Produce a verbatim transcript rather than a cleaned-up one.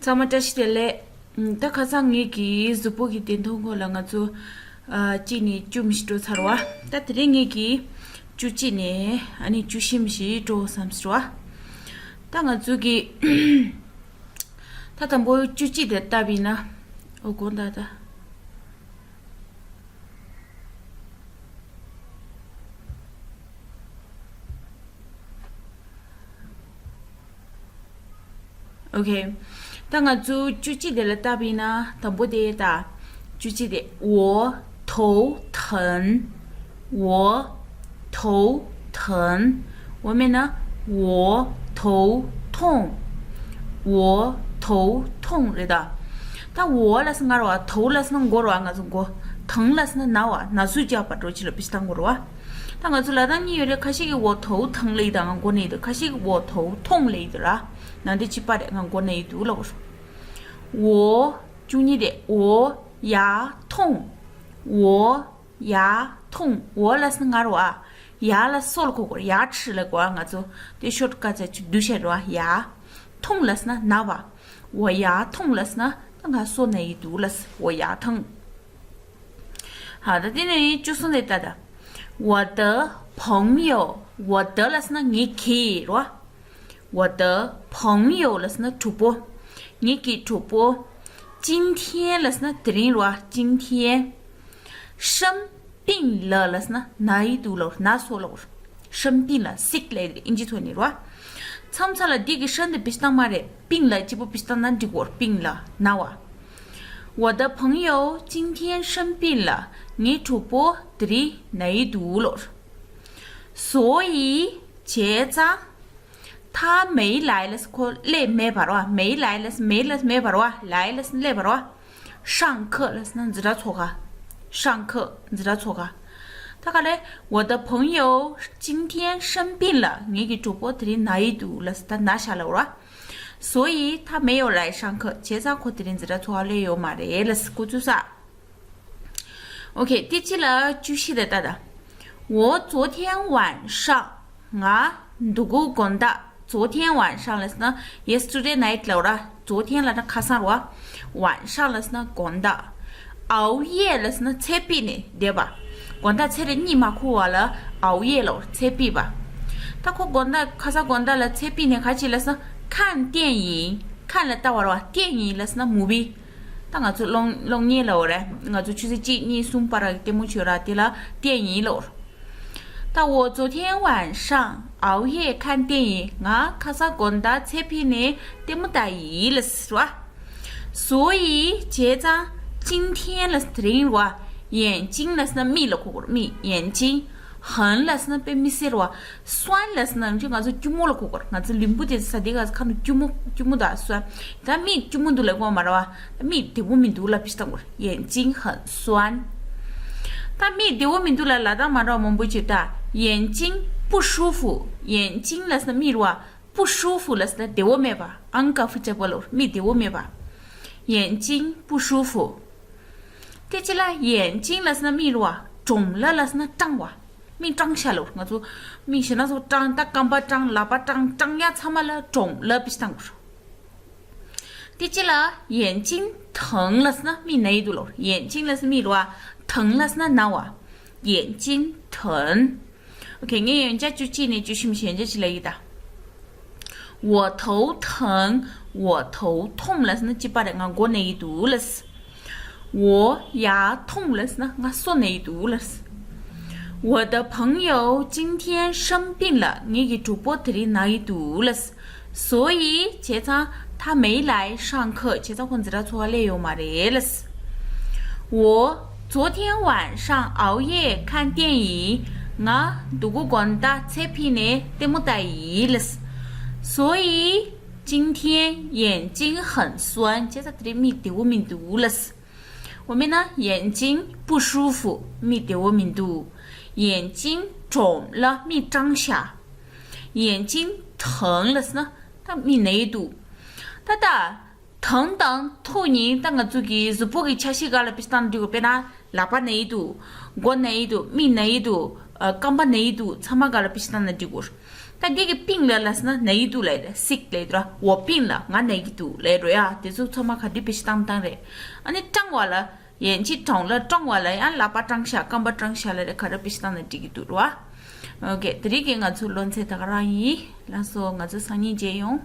ཚང་མ་བཀྲ་ཤིས་བདེ་ལེགས། ད་ཁ་སང་ངེད་ཀྱི་གཟུགས་པོ་གི་བདེ་ཐང་སྐོར་ལ་ང་ཚོ་ཨ་གཅིག་ནས་བཅུ་མི་ཞིག་འགྲོ་ཚར་བ། ད་དེ་རིང་ངེད་ཀྱི་བཅུ་གཅིག་ནས་ཨ་ནི་བཅུ་བཞི་མི་ཞིག་འགྲོ་བསམ་ཞིག་བ། ད་ང་ཚོ་གི་ད་དང་པོ་བཅུ་གཅིག་དེ་ལྟ་བུ་ཡིན་ན། ཨོ་དགོངས་དག་ད། ཨོ་ཁེ། ད་ང་ཚོ་བཅུ་གཅིག་དེ་ལ་ལྟ་བུ་ཡིན་ན་དང་པོ་དེ་ད། བཅུ་གཅིག་དེ། 我头疼། 我头疼། 我མིན་ན་我头痛། 我头痛 རེད་ད། ད་我ལབ་ས་ན་མགོ་རེད་བ། 头ལབ་ས་ན་མགོ་རེད་བ། ང་ཚོ་མགོ། 疼ལབ་ས་ན་ན་བ། ན་ཟུག་རྒྱག་པ་འདྲ་ཅིག་ལ་བེད་སྤྱོད་གཏང་དགོས་རེད་བ། ད་ང་ཚོ་ལ་དྭགས་གཉིས་ཡོད་རེད། ཁ་ཤས་ཀྱིས་我头疼ལབ་ཡི་ད་ང་མགོ་ན་ཡི་འདུག་ཁ་ཤས་ཀྱིས་我头痛ལབ་ཡི་འདུག་ར། ནང་དེ་གཅིག་པ་རེད། ང་མགོ་ན་ཡི་འདུག་ལབ་དགོས་རེད། 我བཅུ་གཉིས་དེ། 我牙痛། 我牙痛། 我ལབ་ས་ན་ང་རེད་བ། 牙ལབ་ས་ན་སོ་ལ་གོ་དགོས་རེད། 牙齿ལབ་དགོས་བ། ང་ཚོ་དེ་ཤོ་ཊི་ཀཊ་ཅིག་བསྡུས་བྱས་རེད་བ། 牙། 痛ལབ་ས་ན་ན་བ། 我牙痛ལབ་ས་ན་ད་ང་སོ་ན་ཡི་འདུག་ལབ་ས། 我牙疼། ཧ། ད་དེ་ནས་བཅུ་གསུམ་དེ་ལྟ་ད། 我的朋友། 我的ལབ་ས་ན་ངའི་གི་རེད་བ། 我的朋友ལབ་ས་ན་གྲོགས་པོ། ངའི་གི་གྲོགས་པོ། 今天ལབ་ས་ན་དེ་རིང་རེད་བ། 今天། 生病了ལབ་ས་ན་ན་ཡི་འདུག་ལབ། ན་སོ་ལབ། 生病了། sick ལབ་ཡི་དེ་ཨིན་ཇི་ཐོག་ནས་རེད་བ། མཚམས་མཚམས་ལ་འདི་གི་生དེ་བེད་སྤྱོད་གཏང་མ་རེད། 病了གཅིག་པོ་བེད་སྤྱོད་གཏང་ན་འགྲིག་གོ། 病了། ན་བ། 我的朋友今天生病了། ངའི་གྲོགས་པོ་དེ་རིང་ན་ཡི་འདུག་ལབ། 所以བྱས་ཙང་། 他没来ལབ་ས་ཁོ་སླེབས་མེད་པ་རེད་བ། 没来ལབ་ས་没ལབ་ས་མེད་པ་རེད་བ། 来ལབ་ས་སླེབས་པ་རེད་བ། 上课ལབ་ས་ན་འཛིན་གྲྭ་ཚོགས་ཁ། 上课འཛིན་གྲྭ་ཚོགས་ཁ། ད་ག་ལེ། 我的朋友今天生病了། ངའི་གི་གྲོགས་པོ་དེ་རིང་ན་ཡི་འདུག་ལབ་ས། ད་ན་ཤག་ལབ་རེད་བ། 所以他没有来上课། བྱས་ཙང་ཁོ་དེ་རིང་འཛིན་གྲྭ་ཚོགས་ཁ་སླེབས་ཡོད་མ་རེད་ལབ་ས། ཁོ་ཚོས་ས། ཨོ་ཁེ། དེ་ཕྱི་ལ་བཅུ་བཞི་དེ་ལྟ་ད། 我昨天晚上། ང་དགོང་དག་དགོང་དག 昨天晚上ལབ་ས་ན་yesterday night ལབ་ར། 昨天ལབ་ན་ཁ་སང་རེད་བ། 晚上ལབ་ས་ན་དགོང་དག 熬夜ལབ་ས་ན་ཚད་པའི་ནས་བསྡད་པ། དགོང་དག་ཚེ་རིང་གཉིད་མ་ཁུག་པ་ལ་熬夜ལབ། ཚད་པའི་པ། ད་ཁོ་དགོང་དག་ཁ་སང་དགོང་དག་ལ་ཚད་པའི་ནས་ག་ཅི་ལབ་ས་ན་看电影། 看ལ་ལྟ་བ་རེད་བ། 电影ལབ་ས་ན་movie། ད་ང་ཚོ་གློག་གློག་བརྙན་ལབ་རེད། ང་ཚོ་ཆུ་ཚོད་གཅིག་གཉིས་གསུམ་བར་གི་ལྟད་མོ་བྱོས་ར། དེ་ལ་电影ལབ། ད་我昨天晚上熬夜看电影། ང་ཁ་སང་དགོང་དག་ཚད་པའི་ནས་ལྟད་མོ་ལྟ་ཡི་ལབ་ཟེར་བ། 所以བྱས་ཙང་今天ལབ་ས་དེ་རིང་རེད་བ། 眼睛ལབ་ས་ན་མིག་ལ་གོ་དགོས་རེད། མིག 眼睛། 很ལབ་ས་ན་དཔེ་མི་སྲིད་རེད་བ། 酸ལབ་ས་ན་ང་ཚོ་སྐྱུར་མོ་ལ་གོ་དགོས་རེད། ང་ཚོ་ལུས་པོ་དེ་ཟ་དེ་ག་ཁ་ནང་སྐྱུར་མོ་སྐྱུར་མོ་དང་酸། ད་མིག་སྐྱུར་མོ་འདུག་ལབ་དགོས་མ་རེད་བ། ད་མིག་བདེ་པོ་མི་འདུག་ལབ་པ་ཞིག་བཏང་དགོས་རེད། 眼睛很酸། ད་མིག་བདེ་པོ་མི་འདུག་ལབ་ལབ་སྟངས་མ་འདྲ་བ་མང་པོ་ཅིག་ད། 眼睛不舒服། 眼睛ལབ་ས་ན་མིག་རེད་བ། 不舒服ལབ་ས་ན་བདེ་པོ་མེད་པ། uncomfortable མིག་བདེ་པོ་མེད་པ། 眼睛不舒服། དེ་ཕྱི་ལ་眼睛ལབ་ས་ན་མིག་རེད་བ། 肿了ལབ་ས་ན་སྐྲངས་པ། མིག་སྐྲངས་ཤག་ལབ། ང་ཚོ་མིག་ཞེ་ན་ཚོ་སྐྲངས། ད་རྐང་པ་སྐྲངས། ལག་པ་སྐྲངས། སྐྲངས་ཡ་ཚང་མ་ལ་肿了པ་ཞིག་བཏང་དགོས། དེ་ཕྱི་ལ་眼睛疼ལབ་ས་ན་མིག་ན་ཡི་འདུག་ལབ། 眼睛ལབ་ས་ན་མིག་རེད་བ། 疼ལབ་ས་ན་ན་བ། 眼睛疼། ཨོ་ཁེ། ངས་ཡོན་ཆབ་བཅུ་གཅིག་ནས་བཅུ་བཞི་མི་ཞན་ཆ་ཅིག་ལ་ཡི་ད། 我头疼། 我头痛ལབ་ས་ན་གཅིག་པ་རེད། ང་མགོ་ན་ཡི་འདུག་ལབ། 我牙痛ལབ་ས་ན་ང་སོ་ན་ཡི་འདུག་ལབ། 我的朋友今天生病了། ངའི་གི་གྲོགས་པོ་དེ་རིང་ན་ཡི་འདུག་ལབ། 所以བྱས་ཙང་他没来上课། བྱས་ཙང་ཁོ་འཛིན་གྲྭ་ཚོགས་ཁ་སླེབས་ཡོད་མ་རེད་ལབ། 我昨天晚上熬夜看电影། ང་དགོང་དག་དགོང་དག་ཚད་པའི་ནས་ལྟད་མོ་ལྟ་ཡི་ལབ། 所以今天眼睛很酸། བྱས་ཙང་དེ་རིང་མིག་བདེ་པོ་མི་འདུག་ལབ། འོ་མིན་ན་眼睛不舒服། མིག་བདེ་པོ་མི་འདུག 眼睛肿了། མིག་སྐྲངས་ཤག 眼睛疼ལབ་ས་ན་ད་མིག་ན་ཡི་འདུག་ད་ད། 疼དང་痛གཉིས་ད་ང་ཚོ་གི་གཟུགས་པོ་གི་ཆ་ཤས་ག་ལ་དཔེ་བཏང་འདུག་དཔེར་ན་ལག་པ་ན་ཡི་འདུག་མགོ་ན་ཡི་འདུག་མིག་ན་ཡི་འདུག་ཨ། རྐང་པ་ན་ཡི་འདུག་ཚང་མ་ག་ལ་དཔེ་བཏང་ན་འགྲིག་གོ། ད་འདི་གི་病了ལབ་ཟེར་ན་ན་གི་འདུག་ལབ་རེད། sick ལབ་འདུག་ར། 我病了། ང་ན་གི་འདུག་ལབ་འགྲོ་ཡ། དེ་ཚོ་ཚང་མ་ག་འདྲ་བེད་སྤྱོད་བཏང་བཏང་རེད། ཨ་ནི་伤了ལབ་ཡིན་གཅིག་伤了། 伤了ལབ་ཡང་ལག་པ་伤ཤག་རྐང་པ་伤ཤག་ལབ་རེད། ག་འདྲ་བེད་སྤྱོད་བཏང་ན་འགྲིག་གི་འདུག་ར། ཨོ་ཀེ། དེ་རིང་གི་ང་ཚོ་སློབ་ཚན་ད་ག་རང་ཡིན། ལགས་སོ། ང་ཚོ་སང་ཉིན་མཇལ་ཡོང་།